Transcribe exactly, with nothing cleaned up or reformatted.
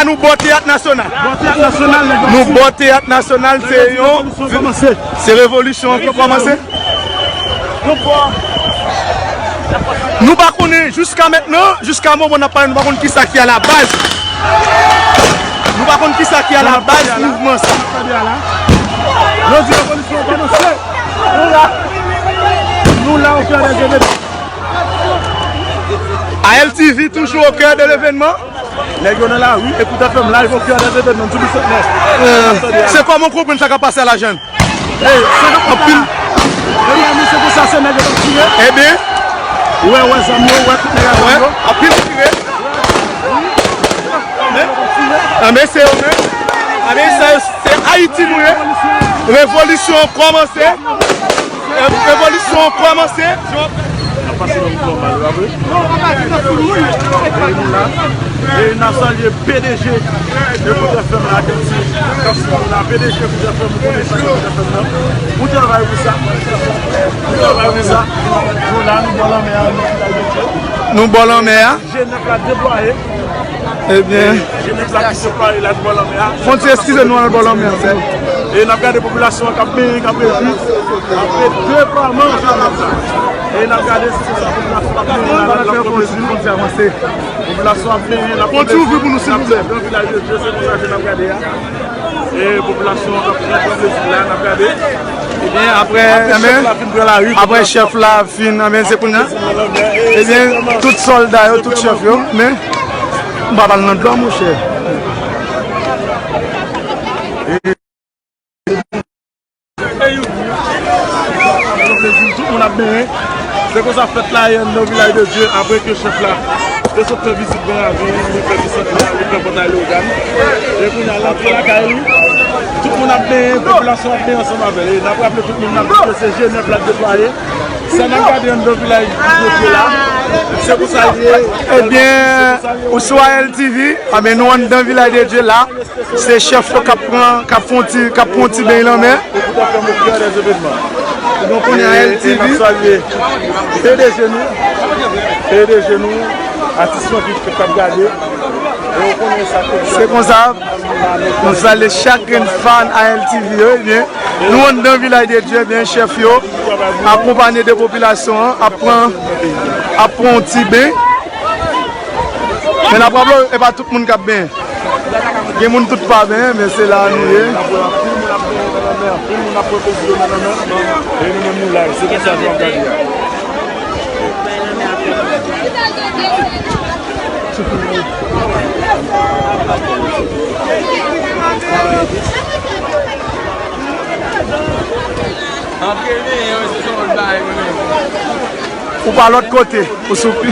Nou bò Teyat Nasyonal. Bò Teyat Nasyonal, nèg yo. Nou bò Teyat Nasyonal, se yon, se revolisyon an ki kòmanse. Nou pa konnen jiska mentnan, jiska moman n ap pale, nou pa konn kisa ki a la baz. Nou pa konn kisa ki a la baz mouvman sa. Yo di revolisyon an kòmanse. Nou la, nou la, au cœur des événements. A L T V toujours au cœur de l'événement. Nèg yo nan lari, Écoute F M live au cœur des événements, sou Bisantnè. Euh, c'est comment comprendre ça qui a passé à la jeune? Hey, sa k ap fèt la? Ebyen, se konsa, se nèg yo k ap tire. Ebyen. Ou wè, wè zam yo, ou wè tout nèg ak zam yo. Anpil tire. Ebyen, se yo menm. Ebyen, se, se Ayiti nou ye. Revolisyon an kòmanse. Revolisyon an kòmanse. N ap pase nan mouvman pa yo apre. E nou la. E n ap salye P D G Écoute F M la, Haiti, k ap swiv nou la. P D G Écoute F M, nou konnen sa Écoute F M nan. Ou travay pou sa. Ou travay pou sa. Nou la, nou bò lanmè a, nou bò lanmè a. G nèf la deplwaye. Ebyen. G nèf la ki deplwaye la, nou bò lanmè a. Fon ti eskize nou, nou bò lanmè a. E n ap gade popilasyon an k ap benyen, k ap rejwi. Apre deplwaman G nèf la. E n ap gade si se sa popilasyon k ap benyen la, l ap pran plezi. Popilasyon ap benyen, l ap pran plezi. Fon ti ouvri pou nou, silvouplè. N ap sèvi an vilaj de Dye, se konsa ke n ap gade a. E popilasyon an k ap pran plezi la, n ap gade. Ebyen, apre, apre chèf la fin pran lari, apre chèf la fin, ebyen, se kounye a. Ebyen, tout sòlda yo, tout chèf yo, men, m pa pral nan dlo, monchè. Tout moun ap benyen. Se konsa fèt la ye anndan vilaj de Dye, apre ke chèf la te sot fè vizit Gran Ravin, li fè Bisantnè, li fè Pòtay Leyogàn. E kounye a, l antre lakay li. Tout moun ap benyen, popilasyon ap benyen ansanm avè l. E n ap raple tout moun, n ap di ke se G nèf la deplwaye. Sa n ap gade anndan vilaj de Dye la, se konsa l ye. Ebyen, ou sou A L T V, ebyen, nou anndan vilaj de Dye la. Se chèf yo k ap pran, k ap fè yon ti, k ap pran yon ti beny lanmè. Donk, kounye a, L T V. P D G nou, P D G nou, atis nou ki, k ap gade. Se konsa, nou salye chak grenn fan A L T V yo, ebyen, nou anndan vilaj de Dye, ebyen, chèf yo, akonpanye de popilasyon an, ap pran, ap pran yon ti beny. Men n ap raple, e pa tout moun k ap benyen. Gen moun tout pa benyen, men se la nou ye. Ou pa lòt kote, ou sou pi.